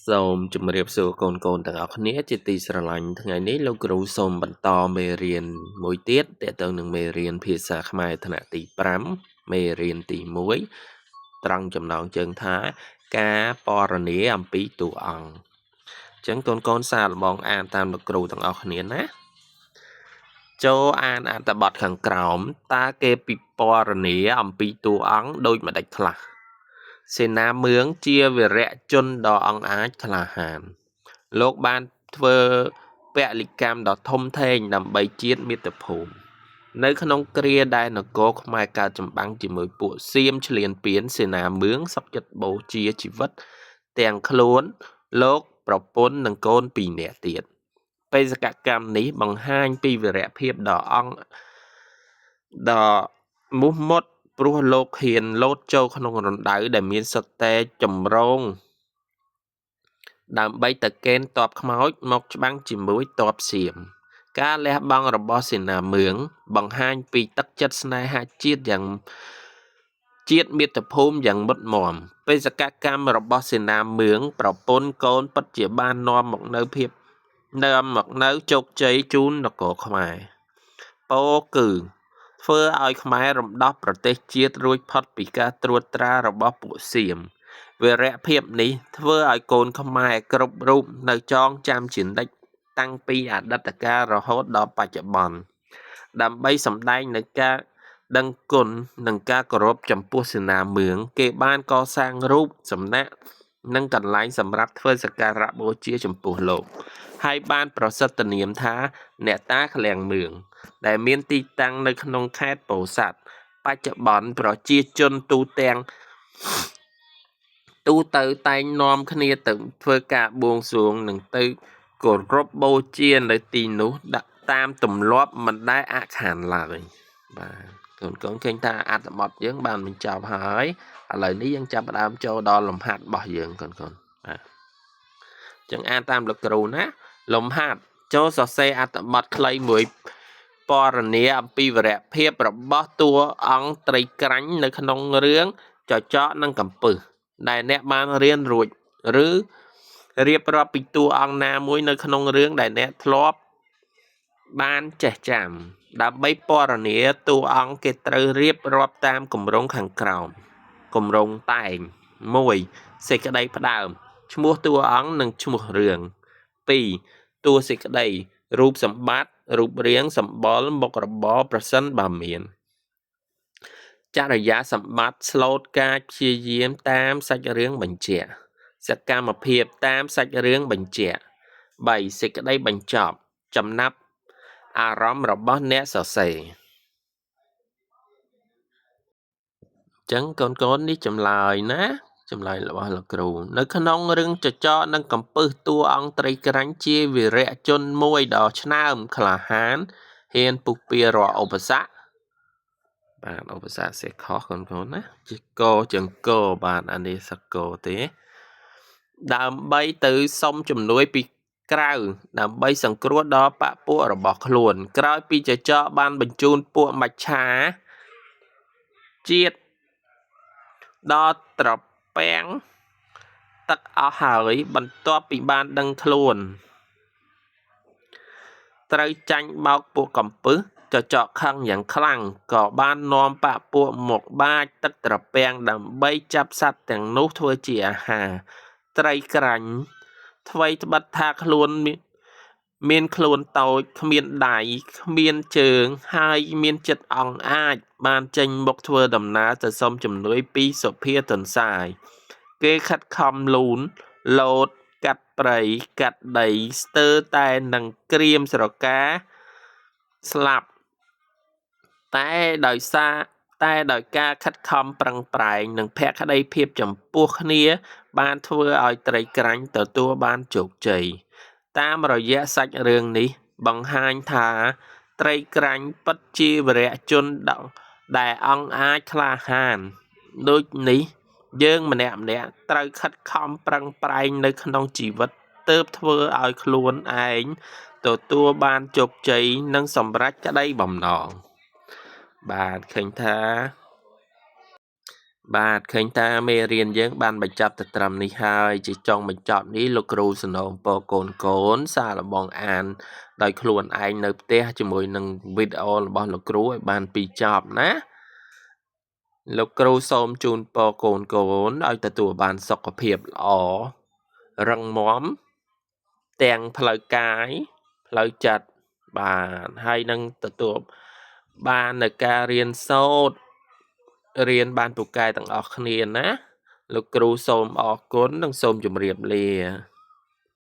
សូមជម្រាបសួរកូនៗទាំងអស់គ្នាជាទីស្រឡាញ់ថ្ងៃនេះលោកគ្រូសូមបន្តមេរៀនមួយទៀតទាក់ទងនឹងមេរៀនភាសាខ្មែរថ្នាក់ទី5មេរៀនទី1ត្រង់ចំណងជើងថាការពណ៌នាអំពីតួអង្គអញ្ចឹងកូនៗសាកល្បងអានតាមលោកគ្រូទាំងអស់គ្នាណាចូលអានអត្ថបទខាងក្រោមតើគេពិពណ៌នាអំពីតួអង្គដូចម្ដេចខ្លះសេនាមឿងជាវីរជនដ៏អង់អាចក្លាហានលោកបានធ្វើពលិកម្មដ៏ធំធេងដើម្បីជាតិមាតុភូមិនៅក្នុងគ្រាដែលនគរខ្មែរកើតចម្បាំងជាមួយពួកសៀមឈ្លានពានសេនាមឿងសុខចិត្តបូជាជីវិតទាំងខ្លួនលោកប្រពន្ធនិងកូនពីរនាក់ទៀតបេសកកម្មនេះបង្ហាញពីវីរភាពដ៏អង្គដ៏មោះមុតព្រោះលោកហ៊ានលោតចូលក្នុងរណ្ដៅដែលមានសុទ្ធតែចម្រងដើម្បីទៅកេណ្ឌទ័ពខ្មោចមកច្បាំងជាមួយទ័ពសៀមការលះបង់របស់សេនាមឿងបង្ហាញពីទឹកចិត្តស្នេហាជាតិយ៉ាងជាតិមាតុភូមិយ៉ាងមុតមមបេសកកម្មរបស់សេនាមឿងប្រពន្ធកូនពិតជាបាននាំមកនៅភាពនាំមកនៅជោគជ័យជូននគរខ្មែរពោគឺធ្វើឲ្យខ្មែររំដោះប្រទេសជាតិរួចផុតពីការត្រួតត្រារបស់ពួកសៀមវីរភាពនេះធ្វើឲ្យកូនខ្មែរគ្រប់រូបនៅចងចាំជានិច្ចតាំងពីអតីតកាលរហូតដល់បច្ចុប្បន្នដើម្បីសម្ដែងនូវការដឹងគុណនិងការគោរពចំពោះសេនាមឿងគេបានកសាងរូបសំណាកនិងកន្លែងសម្រាប់ធ្វើសក្ការៈបូជាចំពោះលោកហើយបានប្រសិទ្ធនាមថាអ្នកតាឃ្លាំងមឿងដែលមានទីតាំងនៅក្នុងខេត្តពោធិ៍សាត់បច្ចុប្បន្នប្រជាជនទូទាំងទូទៅតែងនាំគ្នាទៅធ្វើការបួងសួងនិងទៅគោរពបូជានៅទីនោះដាក់តាមទម្លាប់មិនដែលអាក់ខានឡើយបាទកូនកូនឃើញថាអត្ថបទយើងបានបញ្ចប់ហើយឥឡូវនេះយើងចាប់ផ្ដើមចូលដល់លំហាត់របស់យើងកូនកូនបាទអញ្ចឹងអានតាមលោកគ្រូណាលំហាត់ចូលសរសេរអត្ថបទខ្លីមួយពណ៌នាអំពីវរភាពរបស់តួអង្គត្រីក្រាញ់នៅក្នុងរឿងចចកនិងកំពឹសដែលអ្នកបានរៀនរួចឬរៀបរាប់ពីតួអង្គណាមួយនៅក្នុងរឿងដែលអ្នកធ្លាប់បានចេះចាំដើម្បីពណ៌នាតួអង្គគេត្រូវរៀបរាប់តាមគម្រោងខាងក្រោមគម្រោងតែង1សេចក្តីផ្ដើមឈ្មោះតួអង្គនិងឈ្មោះរឿង2តួសេចក្តីរូបសម្បត្តិរូបរាងសម្បុរមុខរបរប្រសិនបើមានចរិយាសម្បត្តិស្លូតកាចព្យាយាមតាមសាច់រឿងបញ្ជាក់សកម្មភាពតាមសាច់រឿងបញ្ជាក់3សេចក្តីបញ្ចប់ចំណាប់អារម្មណ៍របស់អ្នកសរសេរអញ្ចឹងកូនៗនេះចម្លើយណាចម្លើយរបស់លោកគ្រូនៅក្នុងរឿងចចកនិងកំពឹសតួអង្គត្រីក្រាញ់ជាវីរជនមួយដ៏ឆ្នើមក្លាហានហ៊ានពុះពៀរាល់ឧបសគ្គបាទឧបសគ្គសេខុសកូនៗណាជាកជាងកបាទអានេះសកទេដើម្បីទៅសុំជំនួយពីក្រៅដើម្បីសង្គ្រោះដល់បពពួករបស់ខ្លួនក្រោយពីចចកបានបញ្ជូនពួកមច្ឆាជាតិដល់ត្រពាំងទឹកអស់ហើយបន្ទាប់ពីបានដឹងខ្លួនត្រូវចាញ់បោកពួកកំពឹសចចកខឹងយ៉ាងខ្លាំងក៏បាននាំបពពួកមកបាចទឹកត្រពាំងដើម្បីចាប់សត្វទាំងនោះធ្វើជាអាហារត្រីក្រាញ់ថ្វីត្បិតថាខ្លួនមានខ្លួនតូចគ្មានដៃគ្មានជើងហើយមានចិត្តអង់អាចបានចេញមុខធ្វើដំណើរទៅសុំជំនួយពីសុភាទន្សាយគេខិតខំលូនលោតកាត់ព្រៃកាត់ដីស្ទើរតែនឹងក្រៀមស្រកាស្លាប់តែដោយសារតែដោយការខិតខំប្រឹងប្រែងនិងភក្តីភាពចំពោះគ្នាបានធ្វើឲ្យត្រីក្រាញ់ទទួលបានជោគជ័យតាមរយៈសាច់រឿងនេះបង្ហាញថាត្រីក្រាញ់ពិតជាវីរជនដែលអង់អាចក្លាហានដូចនេះយើងម្នាក់ៗត្រូវខិតខំប្រឹងប្រែងនៅក្នុងជីវិតទើបធ្វើឲ្យខ្លួនឯងទទួលបានជោគជ័យនិងសម្រេចក្តីបំណងបាទឃើញថា បាទឃើញថាមេរៀនយើងបានបញ្ចប់ទៅត្រឹមនេះហើយជាចុងបញ្ចប់នេះលោកគ្រូសំណូមពរកូនកូនសាកល្បងអានដោយខ្លួនឯងនៅផ្ទះជាមួយនឹងវីដេអូរបស់លោកគ្រូឲ្យបានពីចប់ណាលោកគ្រូសូមជូនពរកូនកូនឲ្យទទួលបានសុខភាពល្អរឹងមាំទាំងផ្លូវកាយផ្លូវចិត្តបាទហើយនឹងទទួលបាននៅការរៀនសូត្ររៀនបានពូកែទាំងអស់គ្នាណាលោកគ្រូសូមអរគុណនិងសូមជម្រាបលា។